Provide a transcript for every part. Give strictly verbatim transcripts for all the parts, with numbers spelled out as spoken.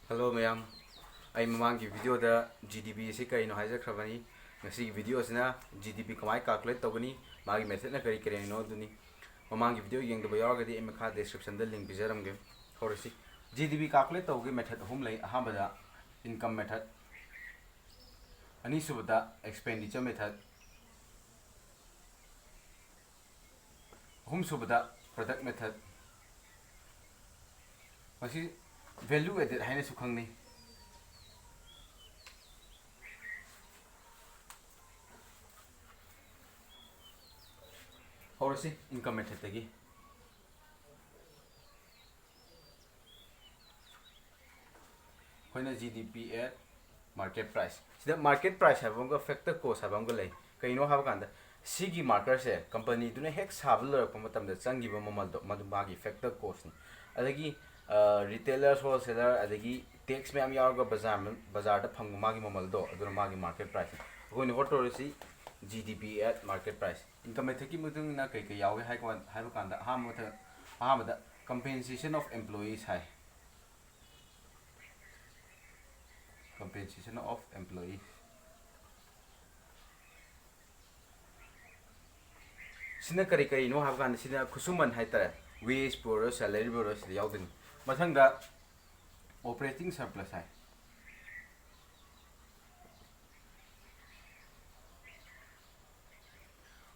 Hello ꯃꯌꯥꯝ, ꯑꯩ ꯃꯃꯥꯡꯒꯤ ꯚꯤꯗꯤꯑꯣꯗ ꯖꯤ ꯗꯤ ꯄꯤ ꯑꯁꯤ ꯀꯔꯤꯅꯣ ꯍꯥꯏꯖꯈ꯭ꯔꯕꯅꯤ꯫ ꯉꯁꯤꯒꯤ ꯚꯤꯗꯤꯑꯣ ꯑꯁꯤꯅ ꯖꯤ ꯗꯤ ꯄꯤ ꯀꯃꯥꯏꯅ ꯀꯥꯜꯀꯨꯂꯦꯠ ꯇꯧꯒꯅꯤ, ꯃꯥꯒꯤ ꯃꯦꯊꯠꯅ ꯀꯔꯤ ꯀꯔꯤꯅꯣ ꯑꯗꯨꯅꯤ꯫ ꯃꯃꯥꯡꯒꯤ ꯚꯤꯗꯤꯑꯣ ꯌꯦꯡꯗꯕ ꯌꯥꯎꯔꯒꯗꯤ ꯑꯩ ꯃꯈꯥ ꯗꯤꯁꯀ꯭ꯔꯤꯞꯁꯟꯗ ꯂꯤꯡ ꯄꯤꯖꯔꯝꯒꯦ꯫ ꯍꯧꯔꯁꯤ꯫ ꯖꯤ ꯗꯤ ꯄꯤ ꯀꯥꯜꯀꯨꯂꯦꯠ ꯇꯧꯕꯒꯤ ꯃꯦꯊꯠ ꯑꯍꯨꯝ ꯂꯩ꯫ ꯑꯍꯥꯟꯕꯗ ꯏꯟꯀꯝ ꯃꯦꯊꯠ, ꯑꯅꯤꯁꯨꯕꯗ ꯑꯦꯛꯁꯄꯦꯟꯗꯤꯆꯔ ꯃꯦꯊꯠ, ꯑꯍꯨꯝꯁꯨꯕꯗ ꯄ꯭ꯔꯗꯛ ꯃꯦꯊꯠ꯫ ꯃꯁꯤ ꯚꯦꯂꯨ ꯑꯦꯗꯦꯠ ꯍꯥꯏꯅꯁꯨ ꯈꯪꯅꯩ꯫ ꯍꯧꯔꯁꯤ ꯏꯟꯀꯝ ꯃꯦꯊꯠꯇꯒꯤ꯫ ꯑꯩꯈꯣꯏꯅ ꯖꯤ ꯗꯤ ꯄꯤ ꯑꯦꯠ ꯃꯥꯔꯀꯦꯠ ꯄ꯭ꯔꯥꯏꯁ꯫ ꯁꯤꯗ ꯃꯥꯔꯀꯦꯠ ꯄ꯭ꯔꯥꯏꯁ ꯍꯥꯏꯕ ꯑꯃꯒ ꯐꯦꯛꯇꯔ ꯀꯣꯁ ꯍꯥꯏꯕ ꯑꯃꯒ ꯂꯩ꯫ ꯀꯩꯅꯣ ꯍꯥꯏꯕ ꯀꯥꯟꯗ, ꯁꯤꯒꯤ ꯃꯥꯔꯀꯔꯁꯦ ꯀꯝꯄꯅꯤꯗꯨꯅ ꯍꯦꯛ ꯁꯥꯕ ꯂꯣꯏꯔꯛꯄ ꯃꯇꯝꯗ ꯆꯪꯈꯤꯕ ꯃꯃꯜꯗꯣ, ꯃꯗꯨ ꯃꯥꯒꯤ ꯐꯦꯛꯇꯔ ꯀꯣꯁꯅꯤ꯫ ꯑꯗꯒꯤ ꯔꯤꯇꯦꯂꯔ, ꯍꯣꯜꯁꯦꯂꯔ, ꯑꯗꯒꯤ ꯇꯦꯛꯁ ꯃꯌꯥꯝ ꯌꯥꯎꯔꯒ ꯕꯖꯥꯔ, ꯕꯖꯥꯔꯗ ꯐꯪꯕ ꯃꯥꯒꯤ ꯃꯃꯜꯗꯣ, ꯑꯗꯨꯅ ꯃꯥꯒꯤ ꯃꯥꯔꯀꯦꯠ ꯄ꯭ꯔꯥꯏꯁꯅꯤ꯫ ꯑꯩꯈꯣꯏꯅ ꯍꯣꯠꯇꯧꯔꯤꯁꯤ ꯖꯤ ꯗꯤ P eight market price. Income ꯃꯦꯊꯠꯀꯤ ꯃꯇꯨꯡ ꯏꯟꯅ ꯀꯩ ꯀꯩ ꯌꯥꯎꯒꯦ ꯍꯥꯏ ꯀꯥꯟ-, ꯍꯥꯏꯕ ꯀꯥꯟꯗ, ꯑꯍꯥꯟꯕ ꯃꯊꯛ-, ꯑꯍꯥꯟꯕꯗ compensation of employees high. Compensation of employees꯫ ꯁꯤꯅ ꯀꯔꯤ ꯀꯔꯤꯅꯣ ꯍꯥꯏꯕ ꯀꯥꯟꯗ, ꯁꯤꯅ ꯈꯨꯠꯁꯨꯃꯟ ꯍꯥꯏꯇꯥꯔꯦ, ꯋꯦꯖꯄꯨ ꯑꯣꯏꯔꯣ, ꯁꯦꯂꯔꯤꯕꯨ ꯑꯣꯏꯔꯣ, ꯁꯤꯗ ꯌꯥꯎꯗꯣꯏꯅꯤ꯫ ꯃꯊꯪꯗ ꯑꯣꯄꯔꯦꯇꯤꯡ ꯁꯔꯄ꯭ꯂꯁ ꯍꯥꯏ꯫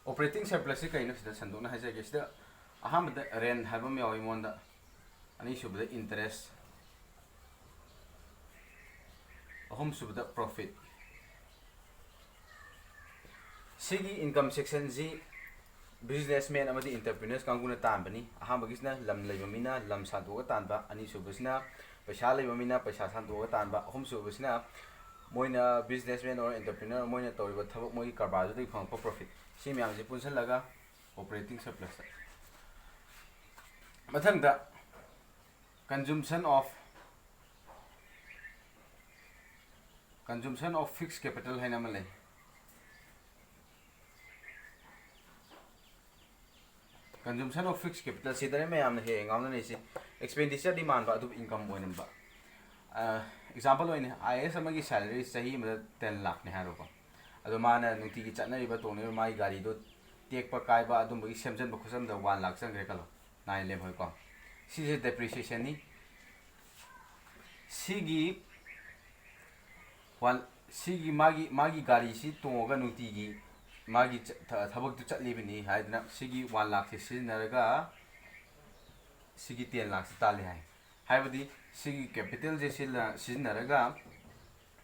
ꯑꯣꯄꯔꯦꯇꯤꯡ ꯁꯔꯄ꯭ꯂꯁꯁꯤ ꯀꯩꯅꯣ, ꯁꯤꯗ ꯁꯟꯗꯣꯛꯅ ꯍꯥꯏꯖꯒꯦ꯫ ꯁꯤꯗ ꯑꯍꯥꯟꯕꯗ ꯔꯦꯟ ꯍꯥꯏꯕ ꯑꯃ ꯌꯥꯎꯏ ꯃꯉꯣꯟꯗ, ꯑꯅꯤꯁꯨꯕꯗ ꯏꯟꯇꯔꯦꯁ, ꯑꯍꯨꯝꯁꯨꯕꯗ ꯄ꯭ꯔꯣꯐꯤꯠ꯫ ꯁꯤꯒꯤ ꯏꯟꯀꯝ ꯁꯦꯛꯁꯟꯁꯤ ꯕꯤꯖꯤꯅꯦꯁꯃꯦꯟ ꯑꯃꯗꯤ ꯑꯦꯟꯇꯔꯄ꯭ꯔꯤꯅꯔꯁ ꯀꯥꯡꯕꯨꯅ ꯇꯥꯟꯕꯅꯤ꯫ ꯑꯍꯥꯟꯕꯒꯤꯁꯤꯅ ꯂꯝ ꯂꯩꯕ ꯃꯤꯅ ꯂꯝ ꯁꯥꯟꯗꯣꯛꯑꯒ ꯇꯥꯟꯕ, ꯑꯅꯤꯁꯨꯕꯁꯤꯅ ꯄꯩꯁꯥ ꯂꯩꯕ ꯃꯤꯅ ꯄꯩꯁꯥ ꯁꯥꯟꯗꯣꯛꯑꯒ ꯇꯥꯟꯕ, ꯑꯍꯨꯝꯁꯨꯕꯁꯤꯅ ꯃꯣꯏꯅ businessman or entrepreneur ꯃꯣꯏꯅ ꯇꯧꯔꯤꯕ ꯊꯕꯛ, ꯃꯣꯏꯒꯤ ꯀꯔꯕꯥꯔꯗꯨꯗꯒꯤ ꯐꯪꯉꯛꯄ ꯄ꯭ꯔꯣꯐꯤꯠ꯫ ꯁꯤ ꯃꯌꯥꯝꯁꯤ ꯄꯨꯟꯁꯤꯜꯂꯒ ꯑꯣꯄꯔꯦꯇꯤꯡ ꯁꯔꯄ꯭ꯂꯁꯇ꯫ ꯃꯊꯪꯗ consumption of, consumption of fixed capital ꯍꯥꯏꯅ ꯑꯃ ꯂꯩ꯫ Consumption of fixed capital ꯁꯤꯗꯅꯦ ꯃꯌꯥꯝꯅ ꯍꯦꯛ ꯍꯦꯛ ꯉꯥꯎꯅꯔꯤꯁꯦ꯫ ꯑꯦꯛꯁꯄꯦꯟꯗꯤꯆꯔꯗꯤ ꯃꯥꯟꯕ, ꯑꯗꯨꯕꯨ ꯏꯟꯀꯝ ꯑꯣꯏꯔꯝꯕ꯫ ꯑꯦꯛꯖꯥꯝꯄꯜ ꯑꯣꯏꯅ, ꯑꯥꯏ ꯑꯦ ꯑꯦꯁ ꯑꯃꯒꯤ ꯁꯦꯂꯔꯤ ꯆꯍꯤ ꯑꯃꯗ ꯇꯦꯟ ꯂꯥꯛꯅꯦ ꯍꯥꯏꯔꯣꯀꯣ꯫ ꯑꯗꯣ ꯃꯥꯅ ꯅꯨꯡꯇꯤꯒꯤ ꯆꯠꯅꯔꯤꯕ ꯇꯣꯡꯅꯔꯤꯕ ꯃꯥꯒꯤ ꯒꯥꯔꯤꯗꯣ ꯇꯦꯛꯄ ꯀꯥꯏꯕ ꯑꯗꯨꯝꯕꯒꯤ ꯁꯦꯝꯖꯤꯟꯕ ꯈꯣꯠꯆꯟꯕꯗ ꯋꯥꯟ ꯂꯥꯛ ꯆꯪꯈ꯭ꯔꯦ ꯈꯜꯂꯣ, ꯅꯥꯏꯟ ꯂꯦꯝꯍꯧꯏꯀꯣ꯫ ꯁꯤꯁꯦ ꯗꯦꯄ꯭ꯔꯤꯁꯤꯌꯦꯁꯟꯅꯤ꯫ ꯁꯤꯒꯤ ꯋꯥꯟ ꯁꯤꯒꯤ ꯃꯥꯒꯤ ꯃꯥꯒꯤ ꯒꯥꯔꯤꯁꯤ ꯇꯣꯡꯉꯒ ꯅꯨꯡꯇꯤꯒꯤ ꯃꯥꯒꯤ ꯆ- ꯊ- ꯊꯕꯛꯇꯨ ꯆꯠꯂꯤꯕꯅꯤ ꯍꯥꯏꯗꯅ ꯁꯤꯒꯤ ꯋꯥꯟ ꯂꯥꯛꯁꯦ ꯁꯤꯖꯤꯟꯅꯔꯒ ꯁꯤꯒꯤ ꯇꯦꯟ ꯂꯥꯛꯁꯦ ꯇꯥꯜꯂꯤ ꯍꯥꯏ꯫ ꯍꯥꯏꯕꯗꯤ ꯁꯤꯒꯤ ꯀꯦꯄꯤꯇꯦꯜꯁꯦ ꯁꯤꯖꯤꯟꯅ- ꯁꯤꯖꯤꯟꯅꯔꯒ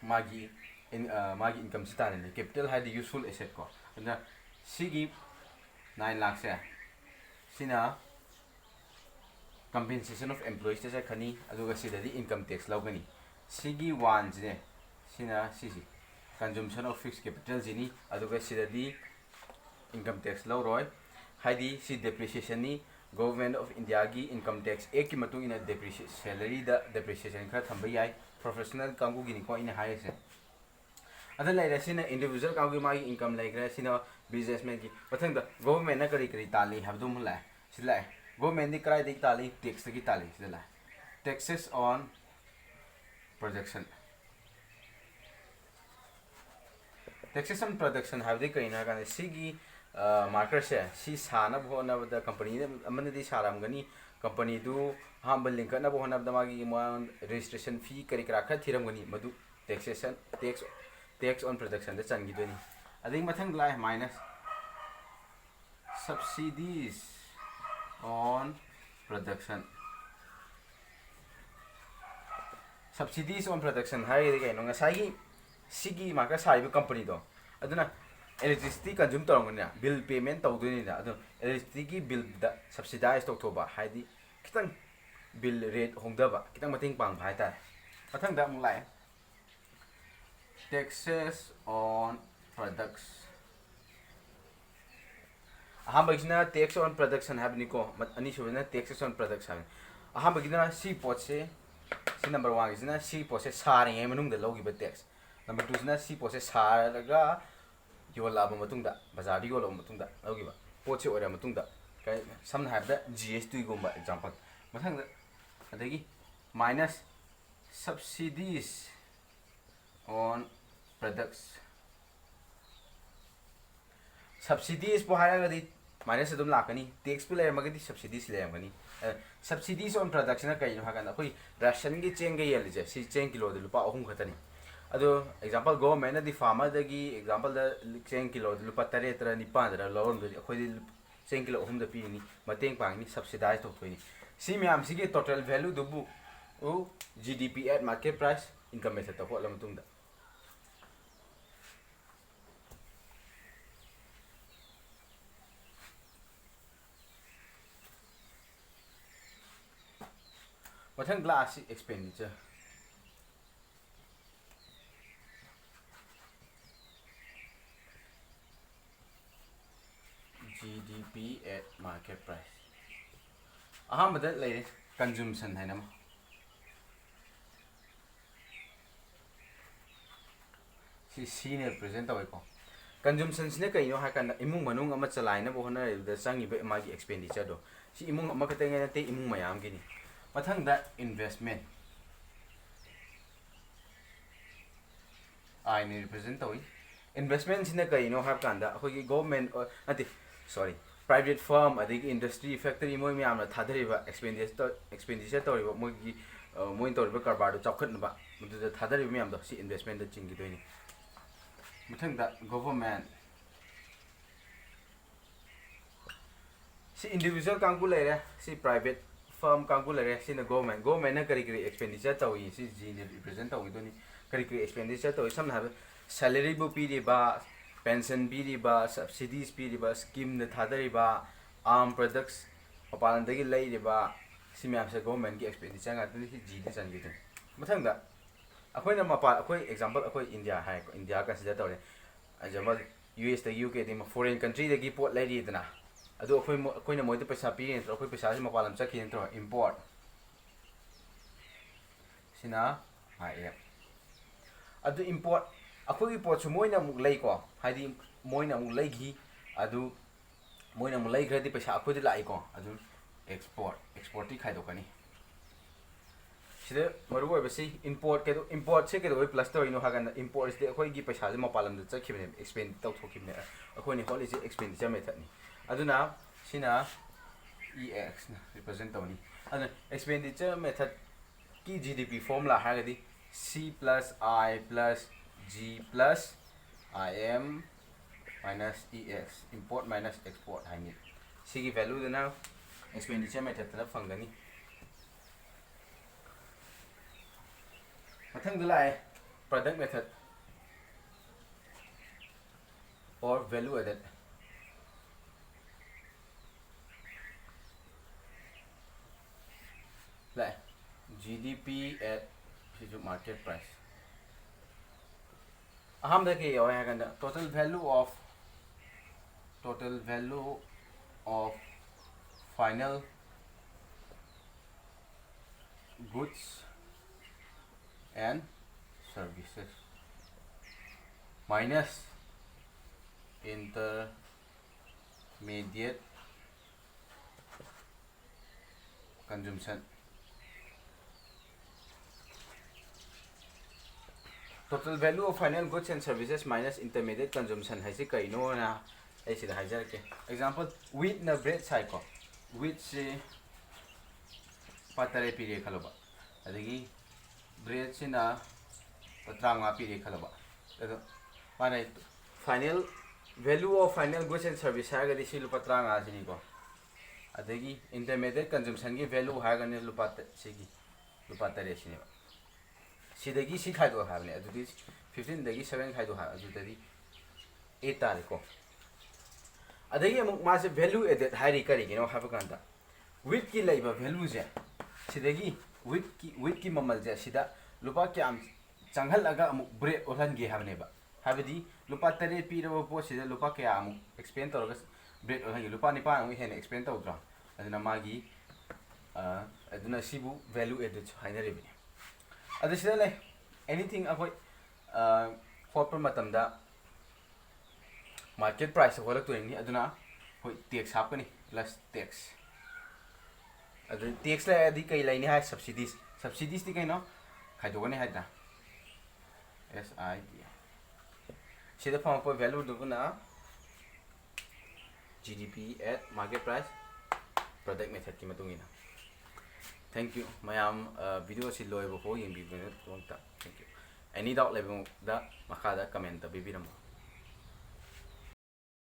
ꯃꯥꯒꯤ in- ꯑ, ꯃꯥꯒꯤ ꯏꯟꯀꯝꯁꯤ ꯇꯥꯜꯂꯤꯅꯤ꯫ ꯀꯦꯄꯤꯇꯦꯜ ꯍꯥꯏꯗꯤ ꯌꯨꯁꯐꯨꯜ ꯑꯦꯁꯦꯠ ꯀꯣ꯫ ꯑꯗꯨꯅ ꯁꯤꯒꯤ ꯅꯥꯏꯟ ꯂꯥꯛꯁꯦ ꯁꯤꯅ compensation of employeesꯇ ꯆꯠꯈ꯭ꯔꯅꯤ, ꯑꯗꯨꯒ ꯁꯤꯗꯗꯤ ꯏꯟꯀꯝ ꯇꯦꯛꯁ ꯂꯧꯒꯅꯤ꯫ ꯁꯤꯒꯤ ꯋꯥꯟꯁꯤꯅꯦ, ꯁꯤꯅ ꯁꯤꯁꯤ consumption of fixed capitalꯁꯤꯅꯤ, ꯑꯗꯨꯒ ꯁꯤꯗꯗꯤ ꯏꯟꯀꯝ ꯇꯦꯛꯁ ꯂꯧꯔꯣꯏ꯫ ꯍꯥꯏꯗꯤ ꯁꯤ ꯗꯦꯄ꯭ꯔꯤꯁꯤꯌꯦꯁꯟꯅꯤ꯫ Government of Indiaꯒꯤ income tax actꯀꯤ ꯃꯇꯨꯡ ꯏꯟꯅ ꯗꯦꯄ꯭ꯔꯤꯁꯤ ꯁꯦꯂꯔꯤꯗ ꯗꯦꯄ꯭ꯔꯤꯁꯤꯌꯦꯁꯟ ꯈꯔ ꯊꯝꯕ ꯌꯥꯏ꯫ ꯄ꯭ꯔꯣꯐꯦꯁꯅꯦꯜ ꯀꯥꯡꯕꯨꯒꯤꯅꯤꯀꯣ ꯑꯩꯅ ꯍꯥꯏꯔꯤꯁꯦ꯫ ꯑꯗ ꯂꯩꯔꯦ, ꯁꯤꯅ ꯏꯟꯗꯤꯕꯤꯖꯨꯋꯦꯜ ꯀꯥꯡꯕꯨꯒꯤ ꯃꯥꯒꯤ ꯏꯟꯀꯝ ꯂꯩꯈ꯭ꯔꯦ꯫ ꯁꯤꯅ ꯕꯤꯖꯤꯅꯦꯁꯃꯦꯟꯒꯤ꯫ ꯃꯊꯪꯗ ꯒꯣꯚꯔꯟꯃꯦꯟꯠꯅ ꯀꯔꯤ ꯀꯔꯤ ꯇꯥꯜꯂꯤ ꯍꯥꯏꯕꯗꯨ ꯑꯃꯨꯛ ꯂꯥꯛꯑꯦ꯫ ꯁꯤꯗ ꯂꯥꯛꯑꯦ꯫ ꯒꯣꯚꯔꯟꯃꯦꯟꯠꯗꯤ ꯀꯗꯥꯏꯗꯒꯤ ꯇꯥꯜꯂꯤ? ꯇꯦꯛꯁꯇꯒꯤ ꯇꯥꯜꯂꯤ꯫ ꯁꯤꯗ ꯂꯥꯛꯑꯦ, taxes on production꯫ Taxes on production ꯍꯥꯏꯕꯗꯤ ꯀꯔꯤꯅꯣ ꯍꯥꯏ ꯀꯥꯟꯗ ꯁꯤꯒꯤ ꯃꯥꯔꯀꯔꯁꯦ ꯁꯤ ꯁꯥꯅꯕ ꯍꯣꯠꯅꯕꯗ ꯀꯝꯄꯅꯤ ꯑꯃꯅꯗꯤ ꯁꯥꯔꯝꯒꯅꯤ꯫ ꯀꯝꯄꯅꯤꯗꯨ ꯑꯍꯥꯟꯕ ꯂꯤꯡꯈꯠꯅꯕ ꯍꯣꯠꯅꯕꯗ ꯃꯥꯒꯤ ꯃꯉꯣꯟ ꯔꯦꯖꯤꯁꯇ꯭ꯔꯦꯁꯟ ꯐꯤ ꯀꯔꯤ ꯀꯔꯥ ꯈꯔ ꯊꯤꯔꯝꯒꯅꯤ, ꯃꯗꯨ taxation tax tax on productionꯗ ꯆꯟꯈꯤꯗꯣꯏꯅꯤ꯫ ꯑꯗꯒꯤ ꯃꯊꯪꯗ ꯂꯥꯛꯑꯦ minus subsidies on production꯫ Subsidies on production ꯍꯥꯏꯔꯒꯗꯤ ꯀꯩꯅꯣ? ꯉꯁꯥꯏꯒꯤ ꯁꯤꯒꯤ ꯃꯥꯔꯀꯔ ꯁꯥꯔꯤꯕ ꯀꯝꯄꯅꯤꯗꯣ, ꯑꯗꯨꯅ electricity consume ꯇꯧꯔꯝꯒꯅꯤꯅ, ꯕꯤꯜ ꯄꯦꯃꯦꯟ ꯇꯧꯗꯣꯏꯅꯤꯅ꯫ ꯑꯗꯨ electricityꯒꯤ ꯕꯤꯜꯗ subsidize ꯇꯧꯊꯣꯛꯄ ꯍꯥꯏꯗꯤ ꯈꯤꯇꯪ ꯕꯤꯜ ꯔꯦꯠ ꯍꯣꯡꯊꯕ, ꯈꯤꯇꯪ ꯃꯇꯦꯡ ꯄꯥꯡꯕ ꯍꯥꯏꯇꯥꯔꯦ꯫ ꯃꯊꯪꯗ ꯑꯃꯨꯛ ꯂꯥꯛꯑꯦ, taxes on products꯫ ꯑꯍꯥꯟꯕꯒꯤꯁꯤꯅ tax on production ꯍꯥꯏꯕꯅꯤꯀꯣ, ꯃ- ꯑꯅꯤꯁꯨꯕꯁꯤꯅ taxes on products ꯍꯥꯏꯕꯅꯤ꯫ ꯑꯍꯥꯟꯕꯒꯤꯗꯨꯅ ꯁꯤ ꯄꯣꯠꯁꯦ, ꯁꯤ number oneꯒꯤꯁꯤꯅ ꯁꯤ ꯄꯣꯠꯁꯦ ꯁꯥꯔꯤꯉꯩ ꯃꯅꯨꯡꯗ ꯂꯧꯈꯤꯕ tax꯫ Number twoꯁꯤꯅ ꯁꯤ ꯄꯣꯠꯁꯦ ꯁꯥꯔꯒ ꯌꯣꯜꯂꯛꯑꯕ ꯃꯇꯨꯡꯗ, ꯕꯖꯥꯔꯗ ꯌꯣꯜꯂꯛꯑꯕ ꯃꯇꯨꯡꯗ ꯂꯧꯈꯤꯕ ꯄꯣꯠꯁꯦ ꯑꯣꯏꯔꯕ ꯃꯇꯨꯡꯗ, ꯀꯩ- ꯁꯝꯅ ꯍꯥꯏꯔꯕꯗ ꯖꯤ ꯑꯦꯁ ꯇꯤꯒꯨꯝꯕ example꯫ ꯃꯊꯪꯗ ꯑꯗꯒꯤ minus Subsidies on products. Subsidies ꯄꯨ ꯍꯥꯏꯔꯒꯗꯤ minus ꯑꯗꯨꯝ ꯂꯥꯛꯀꯅꯤ, tax ꯄꯨ ꯂꯩꯔꯝꯃꯒꯗꯤ subsidies ꯂꯩꯔꯝꯒꯅꯤ꯫ ꯑ, subsidies on products ꯁꯤꯅ ꯀꯩꯅꯣ ꯍꯥꯏꯀꯥꯟꯗ, ꯑꯩꯈꯣꯏ ration ꯒꯤ ꯆꯦꯡꯒ ꯌꯦꯜꯂꯤꯁꯦ, ꯁꯤ ꯆꯦꯡ ꯀꯤꯂꯣꯗ ꯂꯨꯄꯥ ꯑꯍꯨꯝ ꯈꯛꯇꯅꯤ꯫ ꯑꯗꯣ example, government ꯅꯗꯤ farmer ꯗꯒꯤ example ꯗ ꯆꯦꯡ ꯀꯤꯂꯣꯗ ꯂꯨꯄꯥ ꯇꯔꯦꯠ ꯇꯔꯥ ꯅꯤꯄꯥꯟ ꯇꯔꯥ ꯂꯧꯔꯝꯗꯣꯏꯅꯤ, ꯑꯩꯈꯣꯏꯗꯤ ꯆꯦꯡ ꯀꯤꯂꯣ ꯑꯍꯨꯝꯗ ꯄꯤꯔꯤꯅꯤ, ꯃꯇꯦꯡ ꯄꯥꯡꯉꯤꯅꯤ, subsidize ꯇꯧꯊꯣꯛꯏꯅꯤ꯫ ꯁꯤ ꯃꯌꯥꯝꯁꯤꯒꯤ total value ꯗꯨꯕꯨ G D P at market price, income method ꯇ ꯍꯣꯠꯂ ꯃꯇꯨꯡꯗ꯫ ꯃꯊꯪ ꯂꯥꯛꯑꯁꯤ expenditure꯫ G D P at market price꯫ ꯑꯍꯥꯟꯕꯗ ꯂꯩꯔꯦ consumption ꯍꯥꯏꯅ ꯑꯃ꯫ ꯁꯤ C ꯅ represent ꯇꯧꯋꯦꯀꯣ꯫ Consumption ꯁꯤꯅ ꯀꯩꯅꯣ ꯍꯥꯏ ꯀꯥꯟꯗ, ꯏꯃꯨꯡ ꯃꯅꯨꯡ ꯑꯃ ꯆꯂꯥꯏꯅꯕ ꯍꯣꯠꯅꯔꯤꯕꯗ ꯆꯪꯉꯤꯕ ꯃꯥꯒꯤ expenditure ꯗꯣ꯫ ꯁꯤ ꯏꯃꯨꯡ ꯑꯃꯈꯛꯇꯪꯒꯤ ꯅꯠꯇꯦ, ꯏꯃꯨꯡ ꯃꯌꯥꯝꯒꯤꯅꯤ꯫ ꯃꯊꯪꯗ investment꯫ I ꯅ represent ꯇꯧꯏ꯫ Investment ꯁꯤꯅ ꯀꯔꯤꯅꯣ ꯍꯥꯏꯕ ꯀꯥꯟꯗ, ꯑꯩꯈꯣꯏꯒꯤ government, ꯑ, ꯅꯠꯇꯦ, sorry, private firm, ꯑꯗꯒꯤ industry, factory, ꯃꯣꯏ ꯃꯌꯥꯝꯅ ꯊꯥꯗꯔꯤꯕ expenditure, expenditure ꯇꯧꯔꯤꯕ ꯃꯣꯏꯒꯤ, ꯑ, ꯃꯣꯏꯅ ꯇꯧꯔꯤꯕ ꯀꯔꯕꯥꯔꯗꯣ ꯆꯥꯎꯈꯠꯅꯕ ꯃꯗꯨꯗ ꯊꯥꯗꯔꯤꯕ ꯃꯌꯥꯝꯗꯣ, ꯁꯤ investment ꯇ ꯆꯤꯡꯈꯤꯗꯣꯏꯅꯤ꯫ ꯃꯊꯪꯗ government꯫ ꯁꯤ individual ꯀꯥꯡꯕꯨ ꯂꯩꯔꯦ, ꯁꯤ private firm ꯀꯥꯡꯕꯨ ꯂꯩꯔꯦ, ꯁꯤꯅ government꯫ Government ꯅ ꯀꯔꯤ ꯀꯔꯤ expenditure ꯇꯧꯏ, ꯁꯤ G ꯅ represent ꯇꯧꯈꯤꯗꯣꯏꯅꯤ꯫ ꯀꯔꯤ ꯀꯔꯤ expenditure ꯇꯧꯏ? ꯁꯝꯅ ꯍꯥꯏꯔꯕꯗ, salary ꯕꯨ ꯄꯤꯔꯤꯕ, pension ꯄꯤꯔꯤꯕ, subsidies ꯄꯤꯔꯤꯕ, scheme ꯗ ꯊꯥꯗꯔꯤꯕ, arm products, ꯃꯄꯥꯟ ꯂꯝꯗꯒꯤ ꯂꯩꯔꯤꯕ, ꯁꯤ ꯃꯌꯥꯝꯁꯦ government ꯀꯤ expenditure ꯉꯥꯛꯇꯅꯤ, ꯁꯤ G ꯗ ꯆꯟꯈꯤꯗꯣꯏꯅꯤ꯫ ꯃꯊꯪꯗ, ꯑꯩꯈꯣꯏꯅ ꯃꯄꯥꯟ, ꯑꯩꯈꯣꯏ example, ꯑꯩꯈꯣꯏ India ꯍꯥꯏꯀꯣ, India consider ꯇꯧꯔꯦ꯫ Example, U S ꯇꯒꯤ, U K ꯗꯒꯤ, foreign country ꯗꯒꯤ ꯄꯣꯠ ꯂꯩꯔꯤꯗꯅ, ꯑꯗꯨ ꯑꯩꯈꯣꯏ ꯃꯣ-, ꯑꯩꯈꯣꯏꯅ ꯃꯣꯏꯗ ꯄꯩꯁꯥ ꯄꯤꯔꯤ ꯅꯠꯇ꯭ꯔꯣ? ꯑꯩꯈꯣꯏ ꯄꯩꯁꯥꯁꯤ ꯃꯄꯥꯟ ꯂꯝ ꯆꯠꯈꯤ ꯅꯠꯇ꯭ꯔꯣ? Import꯫ ꯁꯤꯅ I F꯫ ꯑꯗꯨ import, ꯑꯩꯈꯣꯏꯒꯤ ꯄꯣꯠꯁꯨ ꯃꯣꯏꯅ ꯑꯃꯨꯛ ꯂꯩꯀꯣ, ꯍꯥꯏꯗꯤ ꯃꯣꯏꯅ ꯑꯃꯨꯛ ꯂꯩꯈꯤ, ꯑꯗꯨ ꯃꯣꯏꯅ ꯑꯃꯨꯛ ꯂꯩꯈ꯭ꯔꯗꯤ ꯄꯩꯁꯥ ꯑꯩꯈꯣꯏꯗ ꯂꯥꯛꯏꯀꯣ, ꯑꯗꯨ export, export ꯇꯤ ꯈꯥꯏꯗꯣꯛꯀꯅꯤ꯫ ꯁꯤꯗ ꯃꯔꯨ ꯑꯣꯏꯕꯁꯤ import ꯀꯩꯗꯧ import ꯁꯦ ꯀꯩꯗꯧꯕꯩ plus ꯇꯧꯔꯤꯅꯣ ꯍꯥꯏ ꯀꯥꯟꯗ, import ꯁꯤꯗꯤ ꯑꯩꯈꯣꯏꯒꯤ ꯄꯩꯁꯥꯁꯦ ꯃꯄꯥꯟ ꯂꯝꯗ ꯆꯠꯈꯤꯕꯅꯦꯕ, expend ꯇꯧꯊꯣꯛꯈꯤꯕꯅꯦ꯫ ꯑꯩꯈꯣꯏꯅ ꯍꯣꯠꯂꯤꯁꯦ expenditure method ꯅꯤ꯫ ꯑꯗꯨꯅ ꯁꯤꯅ E X ꯅ represent ꯇꯧꯅꯤ꯫ ꯑꯗꯨꯅ expenditure method ꯀꯤ G D P formula ꯍꯥꯏꯔꯒꯗꯤ C plus I plus G plus I M minus E X, import minus export ꯍꯥꯏꯅꯤ꯫ ꯁꯤꯒꯤ value ꯗꯨꯅ expenditure method ꯇꯅ ꯐꯪꯒꯅꯤ꯫ ꯃꯊꯪꯗ ꯂꯥꯛꯑꯦ product method or value added꯫ ꯂꯥꯛꯑꯦ, G D P at ꯁꯤꯁꯨ market price꯫ ꯑꯍꯥꯟꯕꯗ ꯀꯩ ꯌꯥꯎꯋꯦ ꯍꯥꯏ ꯀꯥꯟꯗ, total value of, total value of final goods and services minus intermediate consumption꯫ Total value of final goods and services minus intermediate consumption ꯍꯥꯏꯁꯤ ꯀꯩꯅꯣꯅ ꯑꯩ ꯁꯤꯗ ꯍꯥꯏꯖꯔꯛꯀꯦ꯫ Example, wheat ꯅ bread ꯁꯥꯏꯀꯣ꯫ Wheat ꯁꯤ ꯂꯨꯄꯥ ꯇꯔꯦꯠ ꯄꯤꯔꯦ ꯈꯜꯂꯣꯕ, ꯑꯗꯒꯤ bread ꯁꯤꯅ ꯂꯨꯄꯥ ꯇꯔꯥꯃꯉꯥ ꯄꯤꯔꯦ ꯈꯜꯂꯣꯕ꯫ ꯑꯗꯣ ꯃꯥꯅ final value of final goods and service ꯍꯥꯏꯔꯒꯗꯤ ꯁꯤ ꯂꯨꯄꯥ ꯇꯔꯥꯃꯉꯥ ꯁꯤꯅꯤꯀꯣ꯫ ꯑꯗꯒꯤ intermediate consumption ꯒꯤ value ꯍꯥꯏꯔꯒꯅ ꯂꯨꯄꯥ ꯇ- ꯁꯤꯒꯤ ꯂꯨꯄꯥ ꯇꯔꯦꯠ ꯁꯤꯅꯦꯕ꯫ ꯁꯤꯗꯒꯤ ꯁꯤ ꯈꯥꯏꯗꯣꯛꯑꯣ ꯍꯥꯏꯕꯅꯦ, ꯑꯗꯨꯗꯤ fifteen ꯗꯒꯤ seven ꯈꯥꯏꯗꯣꯛꯑꯣ ꯍꯥꯏꯕ, ꯑꯗꯨꯗꯗꯤ eight ꯇꯥꯔꯦꯀꯣ꯫ ꯑꯗꯒꯤ ꯑꯃꯨꯛ ꯃꯥꯁꯦ value added ꯍꯥꯏꯔꯤ ꯀꯔꯤꯒꯤꯅꯣ ꯍꯥꯏꯕ ꯀꯥꯟꯗ, wheat ꯀꯤ ꯂꯩꯕ value ꯁꯦ ꯁꯤꯗꯒꯤ wheat ꯀꯤ, wheat ꯀꯤ ꯃꯃꯜꯁꯦ ꯁꯤꯗ ꯂꯨꯄꯥ ꯀꯌꯥꯝ ꯆꯪꯍꯜꯂꯒ ꯑꯃꯨꯛ bread ꯑꯣꯜꯍꯟꯒꯦ ꯍꯥꯏꯕꯅꯦꯕ꯫ ꯍꯥꯏꯕꯗꯤ ꯂꯨꯄꯥ ꯇꯔꯦꯠ ꯄꯤꯔꯕ ꯄꯣꯠꯁꯤꯗ ꯂꯨꯄꯥ ꯀꯌꯥ ꯑꯃꯨꯛ expend ꯇꯧꯔꯒ bread ꯑꯣꯜꯍꯟꯒꯦ, ꯂꯨꯄꯥ ꯅꯤꯄꯥꯟ ꯑꯃꯨꯛ ꯍꯦꯟꯅ expend ꯇꯧꯗ꯭ꯔꯣ? ꯑꯗꯨꯅ ꯃꯥꯒꯤ, ꯑ, ꯑꯗꯨꯅ ꯁꯤꯕꯨ value added ꯁꯨ ꯍꯥꯏꯅꯔꯤꯕꯅꯤ꯫ ꯑꯗꯨ ꯁꯤꯗ ꯂꯩ, anything ꯑꯩꯈꯣꯏ, ꯑ, ꯍꯣꯠꯄ ꯃꯇꯝꯗ market price ꯇ ꯍꯣꯠꯂꯛꯇꯣꯏꯅꯤ, ꯑꯗꯨꯅ ꯑꯩꯈꯣꯏ tax ꯍꯥꯞꯀꯅꯤ, plus tax꯫ ꯑꯗꯨ tax ꯂꯩꯔꯗꯤ ꯀꯩ ꯂꯩꯅꯤ ꯍꯥꯏ? Subsidies꯫ Subsidies ꯇꯤ ꯀꯩꯅꯣ? ꯈꯥꯏꯗꯣꯛꯀꯅꯤ ꯍꯥꯏꯗ꯭ꯔꯥ? S I D. ꯁꯤꯗ ꯐꯪꯉꯛꯄ value ꯗꯨꯕꯨꯅ G D P at market price, product method ꯀꯤ ꯃꯇꯨꯡ ꯏꯟꯅ꯫ Thank you ꯃꯌꯥꯝ, video ꯑꯁꯤ ꯂꯣꯏꯕ ꯐꯥꯎ ꯌꯦꯡꯕꯤꯕꯒꯤꯗꯃꯛꯇ thank you. Any doubt ꯂꯩꯕꯗ ꯃꯈꯥꯗ comment ꯇꯧꯕꯤꯔꯝꯃꯣ꯫